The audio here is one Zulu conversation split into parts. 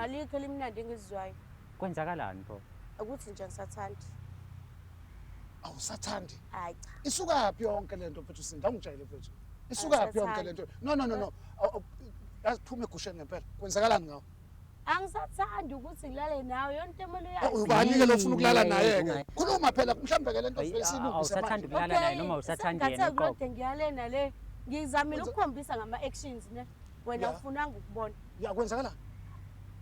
Alikho elimnandi engizizwayo. Kwenzakalani pho? Ukuthi nje angisathandi. Awusathandi? Hayi cha. Isukaphi yonke lento mfethu Sinda? Ungitshele mfethu. Isukaphi yonke Angisathandi. lento? No, no, no, no. Yazi phuma egusheni ngempela. Kwenzakalani ngawe? Angisathandi ukuthi ngilale nawe yonke into emele Oh, uyazi. ubani ke lo ufuna ukulala Yini naye leyo? ke? Khuluma phela mhlawumbe ke lento Ayi, vele silungise awusathandi manje. ukulala naye noma awusathandi yena sengathi uqobo? kulode ngiyale nale. Ngizamile ukukhombisa ngama-actions ne. Wena ufunanga ukubona. Ya, kwenzakalani?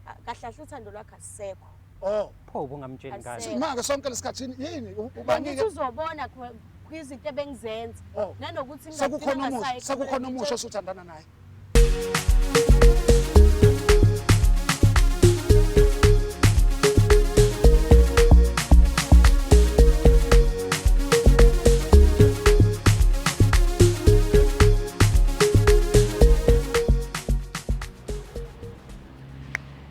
Ah, kahle kahle uthando lwakho asisekho. Oh. Pho ubungamtsheli ngani? Asisekho. Simake sonke lesikhathini yini ubani Bengithi ke? uzobona kwizinto ebengizenza. Oh. Nanokuthi Sekukhona ngingagcina omusha, ngingasayi sekukhona ekhaya. omusha osuthandana naye.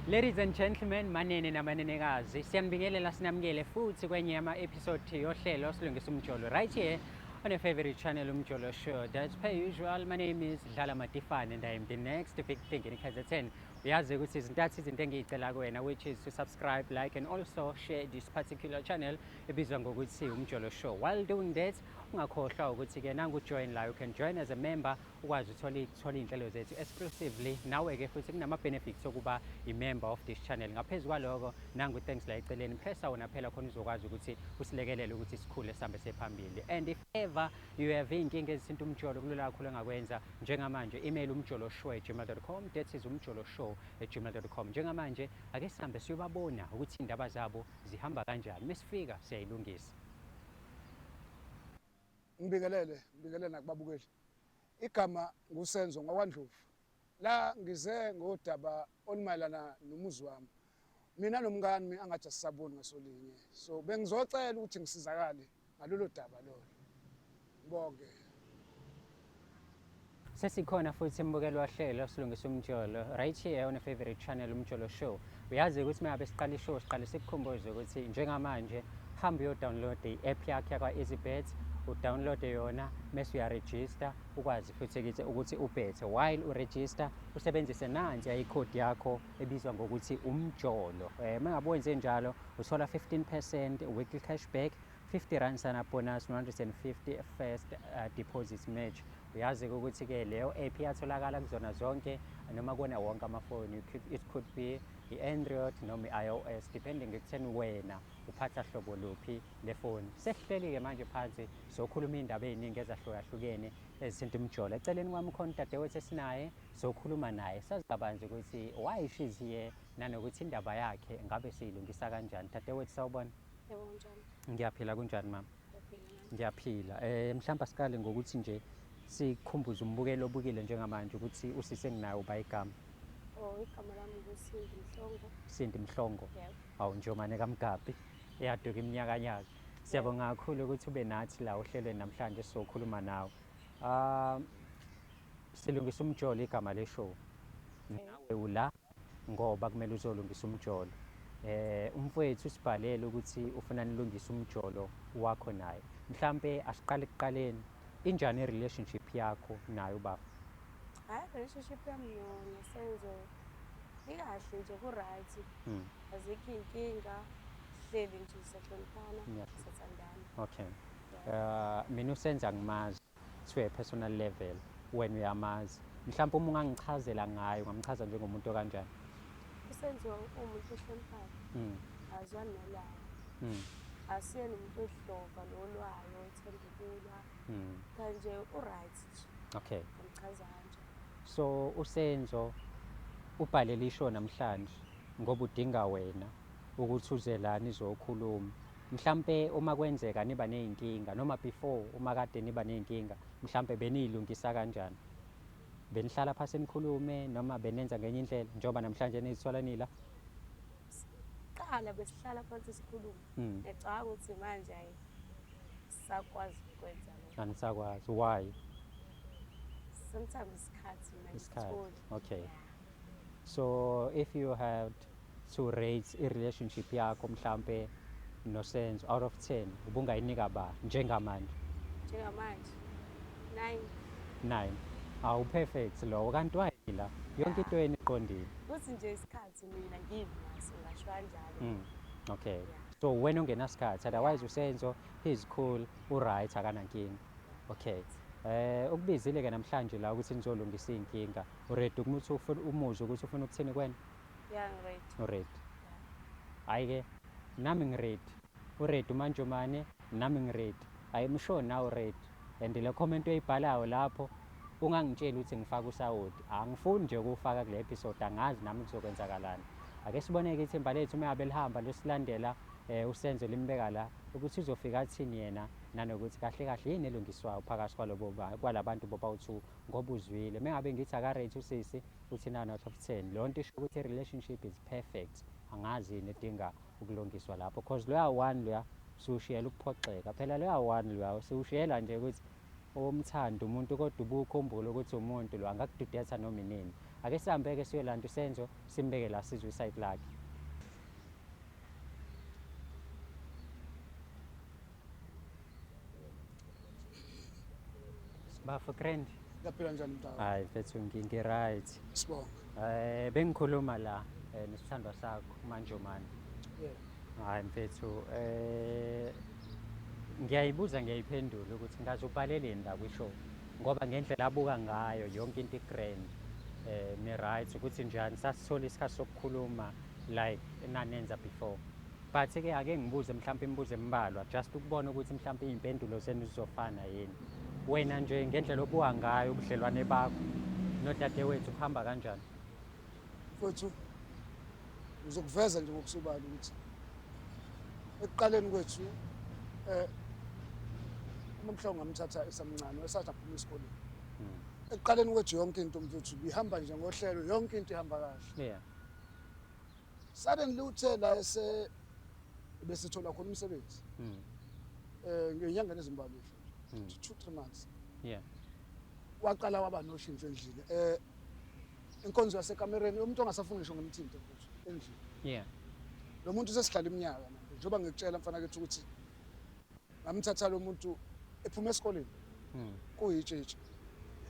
Ladies and gentlemen, manene namanenekazi, siyanibingelela sinamukele futhi kwenye yama-episode yohlelo Silungisa Umjolo right here on your favorite channel, Umjolo Show. That's per usual. My name is Dlala Matifane and I am the next big thing in KZN. Uyazi ukuthi izintathu izinto engiyicela kuwena, which is to subscribe, like and also share this particular channel ebizwa ngokuthi Umjolo Show. While doing that, ungakhohlwa ukuthi-ke nangu join la, you can join as a member, ukwazi uthola iy'nhlelo zethu exclusively. Nawe-ke futhi kunama-benefits okuba i-member of this channel. Ngaphezu kwaloko, nangu thanks la eceleni, pressa wona phela khona uzokwazi ukuthi usilekelele ukuthi sikhule sihambe sephambili. And if ever you have iy'nkinga ezithinta umjolo, kulula kakhulu engakwenza njengamanje, email umjoloshow@gmail.com, that is umjoloshow@gmail.com. Njengamanje ake sihambe siyobabona ukuthi iy'ndaba zabo zihamba kanjani. Mesifika siyayilungisa. Ngibingelele, ngibingelele nakubabukeli. Igama nguSenzo ngakwaNdlovu. La ngize ngodaba olumayelana nomuzi wami. Mina nomkami angathi asisaboni ngasolinye. So bengizocela ukuthi ngisizakale ngalolo daba lolo. Ngibonge. Sesikhona futhi imbukelo wahlelo Silungisa Umjolo right here on your favorite channel, Umjolo Show. Uyazi ukuthi uma ngabe siqala ishow siqale sikukhumbuze ukuthi njengamanje hamba uyodownload i-app yakhe yakwa-EasyBet, udownloade yona mese uyaregister, ukwazi futhi kithi ukuthi ubhethe. While uregister usebenzise nansi ikhodi yakho ebizwa ngokuthi umjolo. Uma ngabe wenze njalo uthola 15% weekly cashback, 50 rand sign up bonus, 150 first deposit match. Uyazi ukuthi ke leyo app iyatholakala kuzona zonke noma kuwona wonke amafoni. It could be i-Android noma i-iOS, depending ekutheni wena uphatha hlobo luphi lefoni. Sesihleli-ke manje phansi sokhuluma iy'ndaba ey'ningi ezahlukahlukene ezithinta umjolo. Eceleni kwami khona udadewethu esinaye, sokhuluma naye sazi kabanzi ukuthi why she's here nanokuthi indaba yakhe ngabe siyilungisa kanjani. Dadewethu, sawubona. Yebo, kunjani? Ngiyaphila, kunjani mama? Ngiyaphila nami. Ngiyaphila. Mhlawumbe asiqale ngokuthi nje sikhumbuze umbukeli obukile njengamanje ukuthi usisi enginayo uba igama. Oh, igama lami nguSindi Mhlongo. Sindi Mhlongo. Yebo. Awu Njomane kaMgabi, eyaduka iminyakanyaka. Siyabonga kakhulu ukuthi ube nathi la ohlelweni namhlanje sizokhuluma nawe. Silungisa Umjolo igama le show. Nawe ula ngoba kumele uzolungisa umjolo. Umfowethu usibhalele ukuthi ufuna nilungise umjolo wakho naye. Mhlambe asiqale ekuqaleni. Injani i-relationship yakho naye ubaba? Hayi, relationship yami noSenzo ikahle nje, ku-right. Azikho iy'nkinga, sihleli nje siyahloniphana, siyathandana. Okay. Mina uSenzo angimazi to a personal level, wena uyamazi. Mhlawumbe uma ungangichazela ngaye, ungamchaza njengomuntu okanjani? USenzo uwumuntu ohloniphayo. Azwani nolwayo. Asiyena umuntu odlova nolwayo, othanda ukulwa. Kanje u-right nje. Okay. Ngamchaza kanje. So uSenzo ubhalele ishow namhlanje ngoba udinga wena ukuthi uze la nizokhuluma. Mhlambe uma kwenzeka niba nezinkinga noma before uma kade niba nezinkinga, mhlambe beniyilungisa kanjani? Benihlala phansi nikhulume noma benenza ngenye indlela njengoba namhlanje nizithola nila? Qala besihlala phansi sikhulume. Ngicabanga ukuthi manje ayi sakwazi ukwenza lokho. Anisakwazi. Why? Sometimes isikhathi mina Isikhathi. ngitholi. Okay. Yeah. So if you had to rate i relationship yakho mhlambe noSenzo out of 10, ubungayinika ba njengamanje? Njengamanje 9. 9. Awu perfect lo, kanti why la? Yonke into yenu iqondile. Kuthi nje isikhathi mina nginaso, ngasho kanjalo. Okay. Yeah. So wena ungenasikhathi, otherwise uSenzo he's cool, u-right, akanankinga. Okay. Ukubizile ke namhlanje la ukuthi nizolungisa iy'nkinga. Uready ukuthi ufuna umuzwe ukuthi ufuna ukuthini kuwena? Yeah, ngiready. Uready. Hhayi ke, nami ngiready. Uready uManjomane, nami ngiready. I'm sure nawe uready. And le comment oyibhalayo lapho ungangitsheli ukuthi ngifake usawoti. Angifuni nje ukuwufaka kule episode, angazi nami kuzokwenzakalani. Ake sibone-ke ithimba lethu uma ngabe lihamba losilandela uSenzo limbeka la ukuthi uzofika athini yena, nanokuthi kahle kahle yini elungiswayo phakathi kwalabantu bobawu-two, ngoba uzwile. Uma ngabe ngithi aka-rate usisi uthi 9 out of 10, leyo nto isho ukuthi i-relationship is perfect. Angazi yini edinga ukulungiswa lapho, cause loya one loya siwushiyela ukuphoxeka. Phela loya one loya siwushiyela nje ukuthi umthanda umuntu kodwa ubukhumbula ukuthi umuntu lo angakududetha noma inini. Ake sihambe-ke siyolanda uSenzo simbeke la sizwe isayidi lakhe. Bafo grand. Uyaphila njani mntaka? Hayi mfethu, ngi-right. Sibonga. Bengikhuluma la nesithandwa sakho Manjomane. Yeah. Hayi mfethu, ngiyayibuza ngiyayiphendula ukuthi ngaze ubhaleleni la kwi-show, ngoba ngendlela abuka ngayo yonke into i-grand, ni right ukuthi njani sasithola isikhathi sokukhuluma like enanenza before. But ke ake ngibuze mhlawumbe imibuzo embalwa just ukubona ukuthi mhlawumbe iy'mpendulo zenu zizofana yini. Wena nje ngendlela obuka ngayo ubudlelwane bakho nodadewethu kuhamba kanjani? Mfowethu, ngizokuveza nje ngokusobala ukuthi ekuqaleni kwethu uma mhlawumbe ngamthatha esamncane esathi aphuma esikoleni. Ekuqaleni kwethu yonke into mfowethu ibihamba nje ngohlelo, yonke into ihamba kahle. Suddenly uthe la ese besithola khona umsebenzi. Ngenyanga ezimbalwa nje. 2-3 months. Waqala waba noshintsho endlini. Inkonzo yasekamereni umuntu ongasafuni ngisho ngimthinte mfowethu endlini. Lo muntu sesihlala iminyaka manje. Njengoba ngikutshela mfana kethu ukuthi ngamthatha lo muntu ephuma esikoleni. Kuyitshitshi.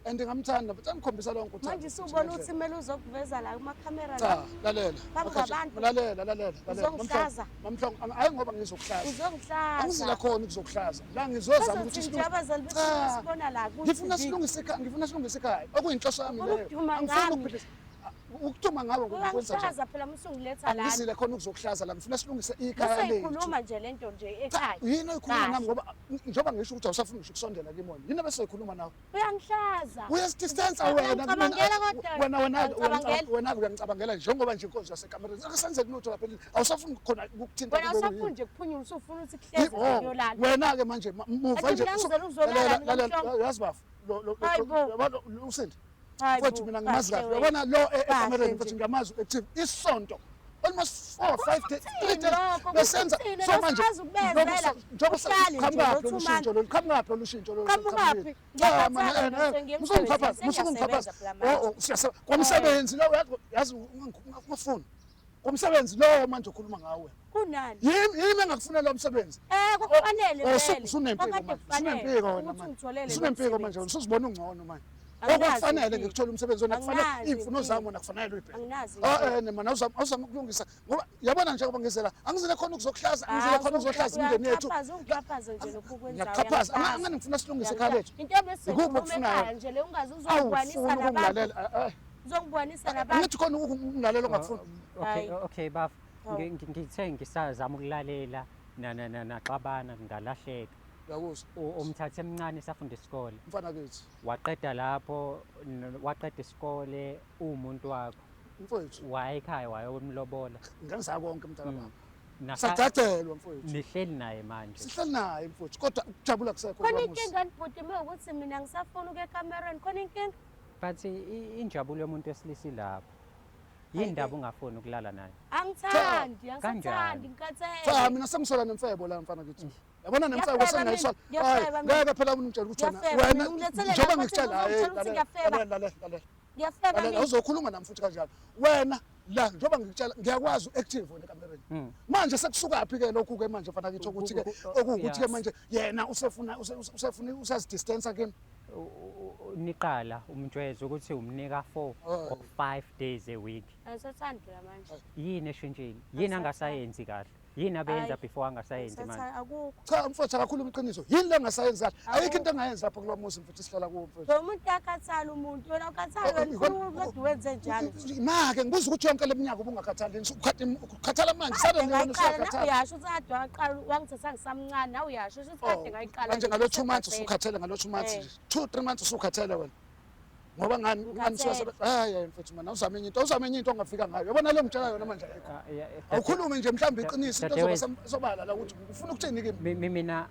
And ngamthanda but angikhombisa lonke uthando. Manje usubona ukuthi kumele uzokuveza la kuma camera Cha, la. lalela. Phambi kwabantu. Lalela, lalela, lalela. Uzongihlaza. Mamhlongo, hayi ngoba ngizokuhlaza. Uzongihlaza. Angizila khona ukuzokuhlaza. La ngizozama ukuthi Bazothi nje abazali bethu Cha. sibona la ku Ngifuna TV. silungise ekhaya, ngifuna silungise ekhaya. Okuyinhloso yami Ufuna leyo. ukuduma Angifuni ngami. ukuphilisa. Ukuduma ngawe ngokwenza njani? Uyangihlaza phela musungiletha la. Angizile khona ukuzokuhlaza la, ngifuna silungise ikhaya lethu. Useyikhuluma nje lento nje ekhaya. Yini oyikhuluma Kahle. nami ngoba njengoba ngisho ukuthi awusafuni ngisho ukusondela kimi wena. Yini abesoyikhuluma nawe? Uyangihlaza. Uyasidistansa wena kumina. Uyangicabangela kodwa. Wena, wena, Uyangicabangela. wena uyangicabangela njengoba nje inkonzo yasekamereni. Akusenzeki lutho lapha endlini. Awusafuni khona ukuthinta Wena kubo awusafuni yini? nje kuphunyula, usufuna ukuthi kuhlezi Oh, nje kuyolala. Wena ke manje muva Kanti nje mina ngizela ukuzolala Lalela, mina lalela, mhlongo. yazi bafo, Hayi bo. usindi. Hayi bo, Mfowethu mina ngimazi kahle kahle. wena. Uyabona lo Kahle ekamereni nje. mfowethu ngiyamazi active isonto. Almost 4, 5 days, 3 days. Lokho, Besenza. kuthini? So manje, Lokho sikwazi njengoba ukubezela. Uhlale nje, qhamukaphi lothu lolu shintsho lolu, qhamukaphi lolu shintsho lolu, Qhamukaphi? qhamukaphi. Cha, Ngiyakhathazeka mana, mina, sengiye musukungiphaphaza, emsebenzini, musukungiphaphaza. sengiyasebenza phela manje. Oh, oh, kwamsebenzi lo, yazi, ungafuni. Kwamsebenzi lo manje okhuluma ngawe. Kunani? Yimi engakufunela lo msebenzi. Kufanele Oh, vele. usunempiko Kwakade manje, kufanele usunempiko wena ukuthi manje. ungitholele lo Usunempiko manje, msebenzi. usuzibona ungcono manje. Anginazi Okufanele impilo. ngikuthola umsebenzi wena, kufanele Anginazi iy'mfuno impilo. zami wena kufanele uyibheke. Anginazi Oh, impilo. mana, awuzama ukulungisa ngoba yabona njengoba ngizela, angizele khona ukuzokuhlaza, angizele Hawu, khona ukuzohlaza imindeni yethu. uyaxhaphaza, ungixhaphaze nje lokhu okwenzayo, Ngiyakuxhaphaza. uyangihlaza. Angani ngifuna silungise ekhaya lethu. Into ebese Ikuphi siyikhuluma okufunayo? ekhaya nje le ungaze uzongibonisa Awufuni nabantu. ukungilalela, eh. Uzongibonisa nabantu. Angithi khona ukungilalela ongakufuni. Okay, Hayi. okay bafo. Hawu. Ngithe ngisazama ukulalela naxabana ngalahleka. Ngiyakuzwa. Umthathe emncane safunda isikole. Mfana kithi. Waqeda lapho, waqeda isikole uwumuntu wakho. Mfowethu. Waya ekhaya wayomlobola. Ngenza konke mntana baba. Sadadelwa mfowethu. Nihleli naye manje. Sihleli naye mfowethu kodwa ukujabula kusekho Khona kwamuzi. inkinga nibhuti uma ukuthi mina ngisafuna ukuya ekamereni, khona inkinga? But injabulo yomuntu wesilisa ilapho. Yini ndaba ungafuni ukulala naye? Angithandi, Kanjani? angisathandi, ngikhathele. Cha, mina sengisola nemfebo la mfana kithi. Yabona nemfebo Ngiyafeba sengiyayisola. mina, ngiyafeba Hayi, mina. ngeke phela umuntu ungitshela ukuthi wena, Ngiyafeba wena mina, ungilethele njengoba lapho ngikutshela, uthi hayi, uzongitshela ukuthi lalela, ngiyafeba. lalela, lalela, lalela. Ngiyafeba Lalela, mina. uzokhuluma nami futhi kanjalo. Wena la njengoba ngikutshela ngiyakwazi u-active wena ekamereni. Manje sekusukaphi ke lokhu ke manje mfana kithi ukuthi ke okuwukuthi ke manje yena usefuna usefuna usazidistancer kimi. Niqala umjweza ukuthi umnika 4 Oh. or 5 days a week. Angisathandi phela manje. Yini eshintshile? Yini angasayenzi kahle? Yini abeyenza Ayi. before angasayenzi manje? Angisathandi akukho. Cha mfowethu, akakhuluma iqiniso. Yini le engasayenzi kahle? Ayikho into engayenzi lapho kulo muzi mfowethu sihlala kuwo mfowethu. Lo muntu uyakhathala umuntu, wena ukhathala Oh, wena ikona- ufuna ukuthi wenze njalo. Ma-ke ngibuza ukuthi yonke le minyaka ubungakhathali ukukhathala manje suddenly wena Kade ngayiqala nawe usuyakhathala. uyasho ukuthi kade waqala wangithatha ngisamncane nawe uyasho ukuthi kade ngayiqala. Manje ngalo 2 months ngisakhathele. usukhathele, ngalo 2 months Eh. nje, 2 3 months usukhathele wena. Ngoba ngani ngani? Ngikhathele. Hayi hayi mfethu, mana awuzame enye into, awuzame enye into ongafika ngayo. Yabona le ngitshela yona manje ayikho. Ah, yeah, Awukhulume nje mhlawumbe iqiniso, into Dadewethu. ezoba sobala la ukuthi ufuna ukuthini kimi. Mina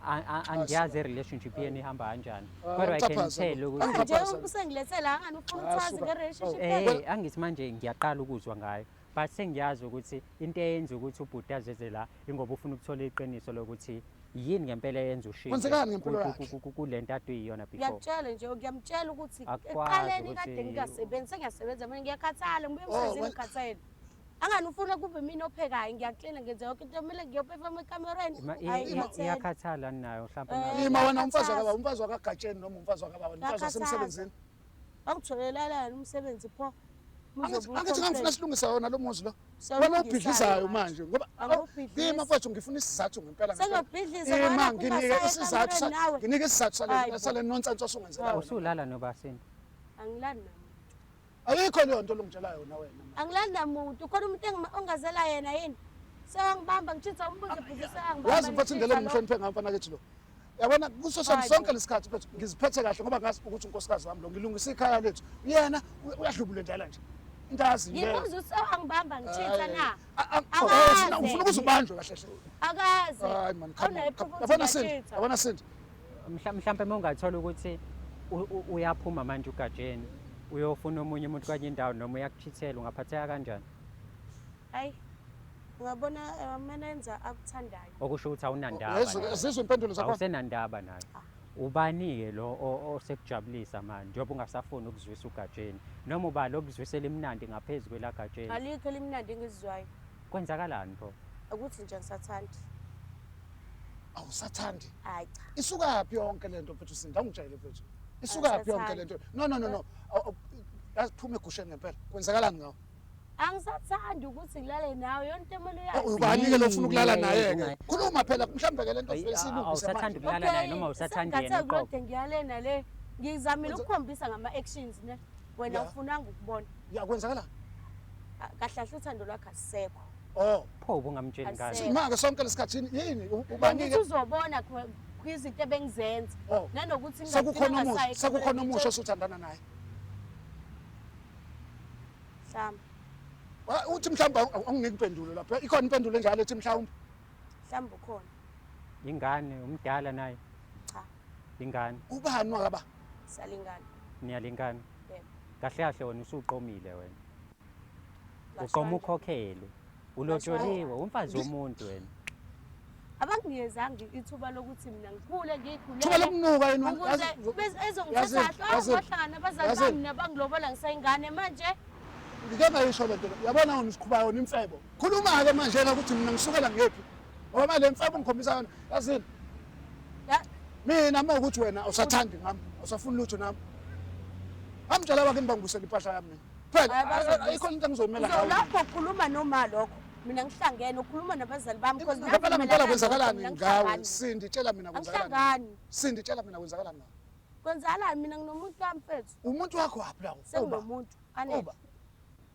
angiyazi i-relationship yenu ihamba kanjani, Ah, kodwa I can ngicaphaza tell lo. ukuthi Manje Angicaphaza. usengilethela angani ufuna Ah, ukwazi suka. nge-relationship yethu. Angithi manje ngiyaqala ukuzwa ngayo, but sengiyazi ukuthi into eyenza ukuthi ubhuti azeze la ingoba ufuna ukuthola iqiniso lokuthi yini ngempela eyenza ushintsho Kwenzekani ngempilo yakhe? kule nto ade uyiyona before. Ngiyakutshela nje, ngiyamtshela ukuthi Akukwazi ekuqaleni kade ukuthi- ngingasebenzi, sengiyasebenza manje, ngiyakhathala, ngibuye Oh, emsebenzini ngikhathele. Angani ufuna kube mina ophekayo, ngiyaklina, ngenza yonke into, kumele ngiyoperforma ekamereni. Hayi, ngiyakhathele. Iyakhathala nayo mhlawumbe Ima wena, umfazi Ngiyakhathaza. wakababa, umfazi wakagaTsheni noma umfazi wakababa, umfazi Ngiyakhathaza. wasemsebenzini. Wangitholelelani umsebenzi pho? Angithi ngangifuna silungisa yona lo muzi lo. Wena ubhidlizayo manje ngoba Angubhidlizi. Ima mfowethu, ngifuna isizathu ngempela ngempela. Sengiyobhidliza Ima ngoba nginike ungasaya isizathu ekamereni nawe. nginike isizathu sale Hayi bo. sale nonsense osungenzela wena. Usulala nobasini? Angilali namuntu. Ayikho leyo nto longitshela yona wena. Angilali namuntu. Khona umuntu ongazela yena yini? Sewangibamba ngitshitha umbuzo bhuti, sewangibamba. Yazi mfowethu, indlela ngitshitha lo. engimhloniphe ngayo mfana kithi lo. Yabona kuso Hayi bo. sonke lesikhathi mfethu ngiziphethe kahle ngoba ngazi ukuthi unkosikazi wami lo, ngilungisa ikhaya lethu. Yena uyadlubula endala nje. Into ayaziyo leyo. Ngibuza ukuthi sewangibamba ngitshitha na? Ufuna Akaze. ufuna ukuze ubanjwe kahle hle. Akaze. Hayi man, come Awunayo on. i-proof ukuthi Yabona Sindi, ngiyachitha. yabona Sindi. Mhlampe uma ungathola ukuthi uyaphuma manje uGatsheni uyofuna omunye umuntu kwenye indawo noma uyakuchithela, ungaphatheka kanjani? Hayi. Ungabona mina enza akuthandayo. Okusho ukuthi awunandaba Yezwa naye. zizwe impendulo zakho. Awusenandaba naye. Ubani-ke lo osekujabulisa manje njengoba ungasafuni ukuzwisa uGatsheni, noma ubani okuzwisela imnandi ngaphezu kwelaGatsheni? Alikho elimnandi engizizwayo. Kwenzakalani pho? Ukuthi nje ngisathandi. Awusathandi. Hayi cha. Isukaphi yonke lento mfethu Sindi? Awungitshele mfethu. Isukaphi yonke lento? No no no no. Yaphuma egusheni ngempela. Kwenzakalani ngawo? Angisathandi ukuthi ngilale nawe yonke into emele uyazi. Ubani-ke lo ufuna ukulala Yini naye-ke? ungayi- Khuluma phela, mhlawumbe ke lento Ayi, vele siyilungise awusathandi manje. ukulala naye noma awusathandi yena sengathi uqobo? kulode ngiyale nale. Ngizamile ukukhombisa ngama-actions ne. Wena ufunanga ukubona. Ya, kwenzakalani? Ah, kahle kahle uthando lwakho asisekho. Oh, Pho ubungamtsheli ngani? Asisekho. manje sonke lesikhathi yini Ngithi ubani-ke? uzobona kwizinto ebengizenza. Oh. Nanokuthi Sekukhona ngingagcina omusha, ngingasayi sekukhona ekamereni. omusha osuthandana naye. Mhlawumbe, Uthi mhlawumbe awunginiki impendulo lapha. Ikhona impendulo enjalo ethi mhlawumbe? Mhlawumbe ukhona. Ingane umdala naye? Cha. Ingane. Ubani wakaba? Salingana. Niyalingana? Yebo. Kahle kahle wena usuqomile wena. Ngasho Uqoma kanje. ukhokhelwe. Ulotsholiwe, umfazi womuntu wena. Abanginikezanga ithuba lokuthi mina ngikhule ngiyikhulele. Thuba lokunuka yini wena? Ukuze ezongithatha kahle yazi- wahlangana nabazali bami nabangilobola ngisayingane manje. Ngike ngayisho le nto le. Yabona wena usiqhuba yona imfebo. Khuluma-ke manje la ukuthi mina ngisukela ngephi. Ngoba le mfebo ngikhombisa yona, yazini? Mina uma ukuthi wena awusathandi ngami, awusafuni lutho nami. Amtshela abakini bangibusela impahla yami mina. Phela Hayi, bazobuyisa. ayikho into engizoyimela ngawe. Lapho ukhuluma noma lokho mina ngihlangene, ukhuluma nabazali bami because Ngempela ngempela kwenzakalani mina ngawe? ngihlangani. Sindi, tshela mina kwenzakalani. Angihlangani. Sindi, tshela mina kwenzakalani ngawe. Kwenzakalani mina nginomuntu wami mfethu. Umuntu wakho waphi lawo? Senginomuntu. Anele. Uba.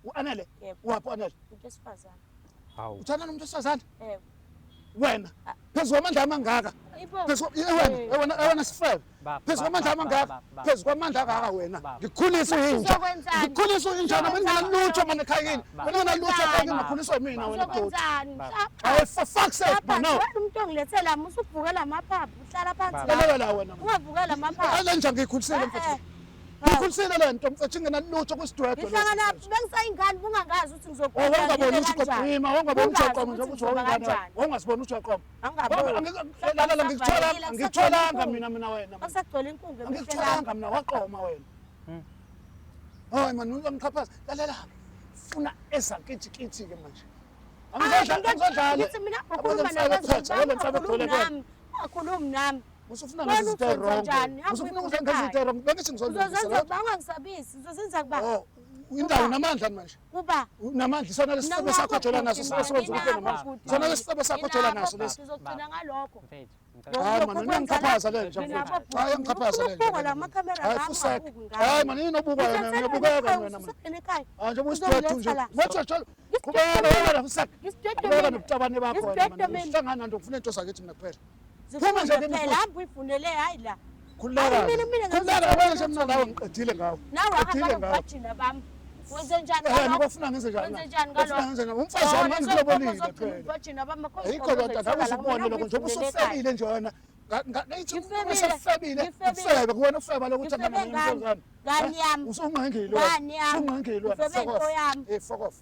U-Anele? Yebo. Waphi u-Anele? Umuntu wesifazane. Hawu. Uthanda nomuntu wesifazane? Yebo. Wena phezu kwamandla amangaka. Ibo. Phezu wena, wena wena sifebe. Phezu kwamandla amangaka, phezu kwamandla angaka wena. Ngikukhulisa uyinja. Uzokwenzani? Ngikukhulisa uyinja noma ngingenalutho mina ekhayini. Baba. Wena ungenalutho ekhayini, Baba. ngakhuliswa yimina wena doti. Uzokwenzani? Hayi, for fuck's sake man, no. Wena umuntu ongilethela usuvukela amaphaphu, uhlala phansi Baba. la. Lalela la wena. Ungavukela amaphaphu. Le nja ngiyikhulisile Eh, mfethu. eh. Ngikhulisile le nto mfethu ingenalutho kwisidwedwe. Ngihlangana bengisayingane bungangazi ukuthi Oh, ngizokhula wawungaboni ngibe ukuthi kanjani. uqoma, wawungaboni ukuthi Ungazi uqoma nje ukuthi ukuthi ngizoba wawungane. kanjani. Wawungaziboni ukuthi uyaqoma. Angingaboni. Lalela, ngikutholanga, Kusagcwele ngikutholanga inkungu. mina wena. Akusagcwele inkungu emehlweni ami. Angikutholanga mina, waqoma wena. Hayi man, uyangixhaphaza. Lalela. Funa ezakithi ke manje. Angizodlala, angizodlala. Ngithi mina ukhuluma nabazali bami, ungakhulumi nami. Ungakhulumi nami. Usufuna Wena ngenze izinto uzozenza wrong. njani? Hamba Usufuna uyifune ukuthi ngenze izinto ekhaya. wrong. Bengithi ngizolungisa Uzozenza la. kuba ungangisabisi, uzozenza kuba Oh, indawo unamandla manje. kuba Unamandla isona lesifebe sakho ojola naso sesenza ube namandla. Sona lesifebe sakho ojola naso lesi. Uzogcina ngalokho. Mfethu, ngicela Hayi man, uyangixhaphaza le nja Mina mfethu. Hayi uyangixhaphaza le Ufuna nja. la makhamera Hayi ngami, fusek. ungabuki ngami. Hayi man, yini obukwa wena? Uyabukeka wena man. Usangene ekhaya. Hayi njengoba usidwethu nje. Uzongiletha la. Motho jolo. Qhubeka wena fusek. Ngisidwedwe Qhubeka mina. nobutabane bakho wena Ngisidwedwe man. mina. Uhlangana nto ufuna into zakithi mina kuphela. Zifuna Phuma nje kimi phela, futhi. hamba uyifunele hayi la. Khululeka. Hayi, mina Khululeka ngizothola wena nje mina lutho nawe mina. ngiqedile ngawe. Nawe Ngiqedile ahamba ngawe. nobhajina bami. Wenze njani Eh, ngalokho? nibafuna ngenze njani? Wenze njani Bafuna ngalokho? ngenze njani? Umfazi wami ngangilobolile phela. Ubhajina bami akho Ayikho loo nto ngabe usubone lokho njengoba usufebile nje wena. Ngayithi Ngifebile. usefebile. Ngifebile. Ufebe kuwena ufeba lokuthi Ngifebe angana ngani? nomntomzane. Ngani yami? Usungqingile wena. Ngani yami? Usungqingile wena. Ngifebe Fuck off. into yami. Eh, fuck off.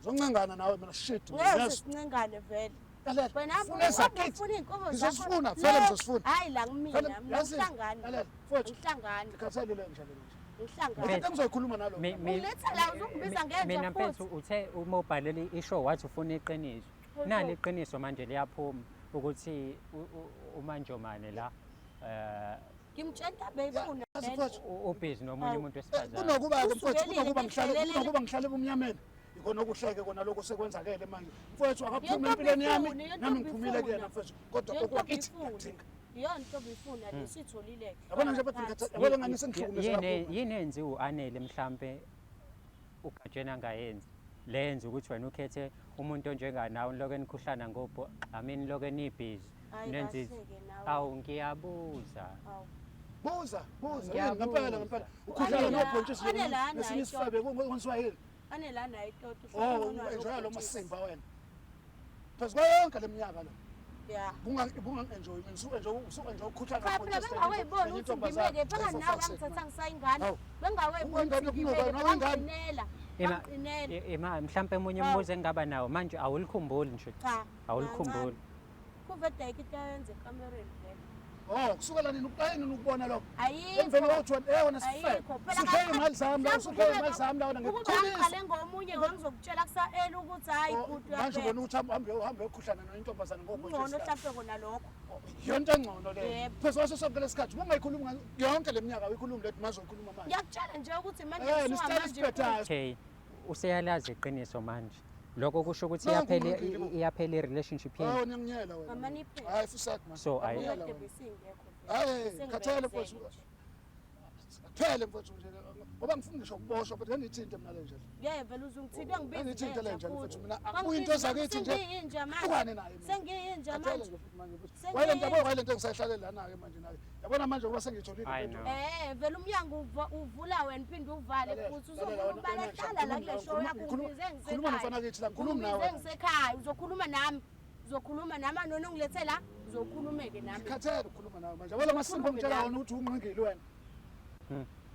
Zoncengana nawe mina shit. Ngeke Yes. sincengane vele. Lalela. Wena hamba Funa ezakithi. ufuna iy'nkomo zakho. Ngizozifuna, vele Le, ngizozifuna. Hayi la kumina, Vele, mina yazi, ngihlangani. lalela, mfowethu. Ngihlangani. Ngikhathalele nje le nje. Ngihlangani. Into engizoyikhuluma nalo. Ungiletha la uzongibiza ngenja Mina mfethu futhi. uthe uma ubhalele ishow wathi ufuna iqiniso. Mfowethu. Nali iqiniso manje liyaphuma ukuthi uManjomane la eh Ngimtshela beyifuna Yazi vele. mfowethu, ubhizi nomunye Hawu. umuntu wesifazane. Kunokuba-ke mfowethu, Usukelile kunokuba ngihlale ngendlela kunokuba ngihlale ebumnyameni. Ikona okuhleke kona lokho sekwenzakele manje. Mfowethu akaphume Yonke empilweni yami, ifune, yonke nami ngiphumile ifuna. kuyena mfowethu. Kodwa Yonke okwakithi ifuna. ngiyakudinga. Iyona nto obuyifuna le siyitholile-ke. Yabona nje bathi ngikhatha, yabona ngani sengihlukumeze kakhulu. Yini enziwe u-Anele mhlampe uGatsheni angayenzi? Lenza ukuthi wena ukhethe umuntu onjenganawe nilokhu enikhuhlana ngobho, I mean nilokhu enibhizi. Hayi, Nenza kahle-ke nawe. Awu ngiyabuza. Hawu. Buza, buza, Ngiyabuza. yini ngempela ngempela. Ukhuhlala Anela- nobhontshisi Anela anayo nesinye isifebe kwenziwa yini? Anele anayo itoto. Oh, enjoya lo masimba wena. Phezu kwayo yonke le minyaka lo. Ya. Bunga-enjoy mina, usu-enjoy usu-enjoy ukukhuhlala Cha phela ngobhontshisi bengaweyiboni nenye ukuthi intombazane. ngimeke phela Hey, for nawe fuck's sake, wangithatha man. ngisayingane. Hawu. Bengaweyiboni Ungane ukuthi kunuka, ngimeke nawe ingane. wangiqinela. Ima Wangiqinela. ima mhlampe omunye Hawu. umbuzo engingaba nawo manje awulikhumbuli nje. Cha. Awulikhumbuli. Kuvede ayikho into ayenza ekamereni vele. Oh, kusukela nini uqala ukubona lokho? Ayikho. Emveni kokuthi wena eh wena sifebe. Ayikho. Phela Usudle imali zami la, usudle imali zami la wena Ukuba ngikukhulisa. ngiqale ngomunye ngangizokutshela kusa-eli ukuthi hhayi Oh, bhuti Manje uyabheka. ubona ukuthi uhambe uhambe ukhuhlana nentombazane Kungcono ngobhontshisi. mhlampe kona lokho. Yonto engcono leyo. Yebo. Phezu kwaso sonke lesikhathi ungayikhulumi yonke le minyaka uyikhulumi lethi manje uyikhuluma manje. Ngiyakutshela nje ukuthi manje Eh, kusuka nisitayela manje esibhedayo. Okay. Useyalazi iqiniso manje. Lokho kusho ukuthi Nangu iyaphela ungqingili bo. iyaphela i-relationship yenu. Hawu ngiyanginyela wena. Mama niphele. Hayi fusak man. So, ayi- Ngiyangiyela Kade wena. besingekho vele. Hayi, khathele mfowethu. Sengibekezele nje. Kuphele mfowethu nje ngoba ngifuna ngisho ukuboshwa futhi ngithinte mina le nje. Ngeke vele uzungithinte ngibize Ngithinte le ngenja nje futhi. mfowethu mina akuyinto zakithi nje. Sengiyinja manje. Hlukane naye mina. Sengiyinja Khathele manje. nje futhi manje mfowethu. Sengiyinja. Wayile nto yabo wayile nto engisayihlalela lana-ke manje naye. Yabona manje ngoba sengiyitholile I into. know. Vele umnyango uvula wena uphinde uvale Lalela, futhi lalela uzokhuluma wena, ubala wena, hlala la kule show yakho khuluma- ungibize khuluma ngisekhaya. nomfana kithi la, ngikhuluma nawe. Ungibize ngisekhaya uzokhuluma nami. Uzokhuluma nami anona ungilethe la uzokhulumeke nami. Ngikhathele ukukhuluma nawe manje. Yabona masimba ongitshela wona ukuthi unqingile wena.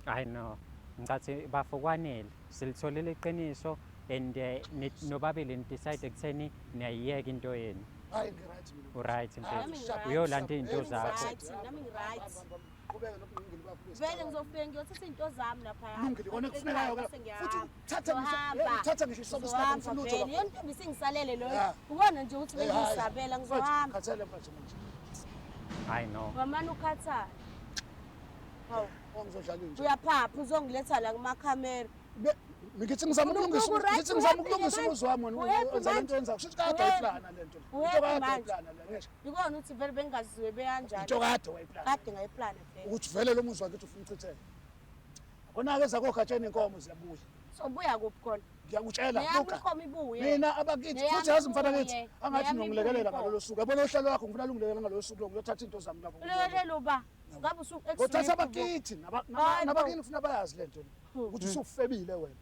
I know. Ngicathi bafokwanele silitholile iqiniso and nobabili ni-decide ekutheni niyayiyeka into yenu. Hayi ngi-right mina. U-right Nami mfethu. ngi-right. Uyolanda iy'nto zakho. Right, nami ngi-right. Qhubeka nobungqingili bakho. Vele ngizofika ngiyothatha iy'nto zami laphaya. Kulungile kona kufunekayo ke. Bese ngiyahamba. Futhi thatha ngisho thatha ngisho isonto Ngizohamba ngifuna vele. lutho. Yona ntombi isingisalele loyo. Ya. Ubona nje ukuthi Eh, hayi. bengisabela Mfowethu, ngizohamba. Khathele mfowethu manje. I know. Wamane ukhathala. Hawu. Ongizodlala inja. Uyaphapha uzongiletha la kumakhamera. Ngithi ngizama ukulungisa Uku-right, ngithi ngizama uhappy ukulungisa manje? umuzi wami wena Uhappy wenza lento manje? yenza kusho ukuthi kade Uhappy? wayiplana lento. Into Uhappy kade manje? wayiplana le ngisho. Ikona ukuthi vele bengingaziwe bekanjani. Into kade wayiplana. Kade ngayiplana vele. Ukuthi vele lo muzi wakithi ufuna uchitheke. Kona ke zakogatsheni inkomo ziyabuya. Sobuya kuphi khona? Ngiyakutshela Neyami luka. inkomo ibuye. Mina abakithi Neyami futhi yazi mfana ibuye. kithi angathi Neyami ngiyongilekelela ibuye ngalolo suku. Yabona uhlelo lwakho ngifuna lungilekelela ngalolo suku lo ngiyothatha into zami lapho. Ulekelele uba. Ngabe usu Ngothatha abakithi Hayi bo. nabakini ufuna bayazi lento ukuthi usufebile wena.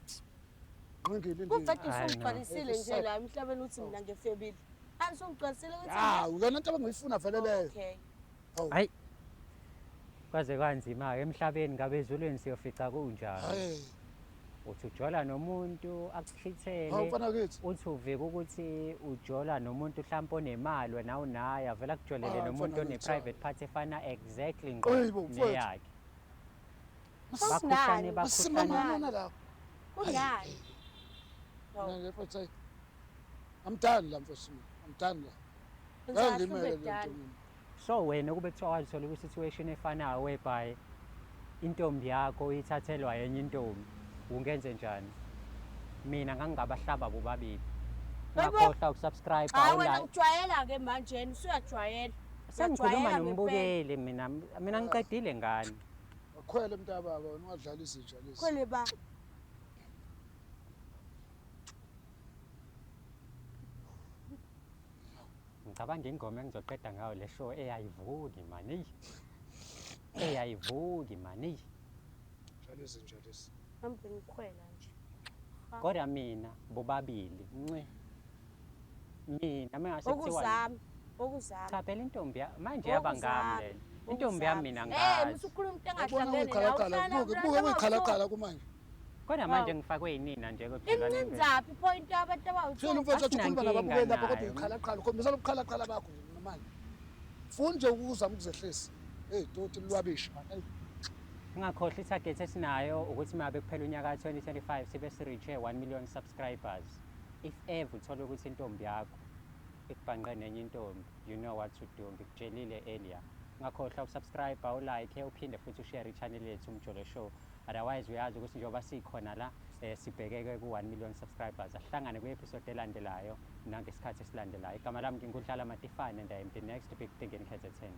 Ngingile indini. Kuvede Hayi, no. usungigcwalisile nje la emhlabeni uthi mina ngefebile. Ani usungigcwalisile ukuthi Ya, uyona into abangiyifuna vele leyo. Okay. Hayi. Kwaze kwanzima-ke emhlabeni ngabe ezulwini siyofica kunjani. Hayi. Uthi ujola nomuntu akuchithele. Hawu mfana kithi. Uthi uvika ukuthi ujola nomuntu mhlawumpe onemali wena awunayo avele akujolele Ah, nomuntu mfana kithi, one-private party efana exactly ngqo Eyi bo, mfowethu. neyakhe. Kunani? Bakhuhlane Masimba bakhuhlane. manona la. Kunani? Hawu. Mina nje mfowethu hayi. I'm done la mfowethu mina. I'm done la. Wenza Ngeke ngimele kahle le ube nto done. mina. So wena kube kuthiwa wazithola kwi-situation efanayo whereby intombi yakho ithathelwa enye intombi, ungenze njani? Mina ngangingabahlaba bobabili. Yebo. Ungakhohlwa ukusubscribe. Hayi wena, ujwayela-ke manje, yena usuyajwayela. Sengikhuluma Uyajwayela. Nombukeli mina. Mina ngiqedile ngani. Akhwele mntababa, wena ungadlala izinja lezi. Khwele ba. Ngicabanga ingoma engizoqeda ngayo le show, eyayivuki mani, eyi, eyayivuki mani, eyi. Dlala izinja lezi. Hambe ngikhwela nje. Kodwa mina bobabili nci, mina mengase kuthiwa Okuzami, okuzami. Cha phela intombi manje yaba ngami lena intombi yami, mina Eh, ngazi. musukhuluma into Ubona engahlangene nawe. kuyikhalaqhala, buke buke kuyikhalaqhala kumanje. Kodwa manje ngifakwe yinina nje kodwa. Incinzaphi pho into yabantu abawu-two? Thina umfowethu athi ukhuluma Asinankinga nababukeli lapha kodwa nayo. uyikhalaqhala, ukhombisa lobukhalaqhala bakho nje namanje. Funa nje ukuzama ukuzehlisa. Hey doti lwabishi man. Hey. Ungakhohlwa i-target esinayo ukuthi mabe kuphela unyaka ka-2025 sibe si-reach-e 1 million subscribers. If ever uthole ukuthi intombi yakho ikubhanqe nenye intombi, you know what to do, ngikutshelile earlier. Ungakhohlwa ukusubscribe, ulike, uphinde futhi ushare i-channel yethu Umjolo Show. Otherwise uyazi ukuthi njengoba sikhona la, sibhekeke ku-1 million subscribers. Asihlangane kwi-episode elandelayo nangesikhathi esilandelayo. Igama lami nginguDlala Matifane and I am the next big thing in KZN.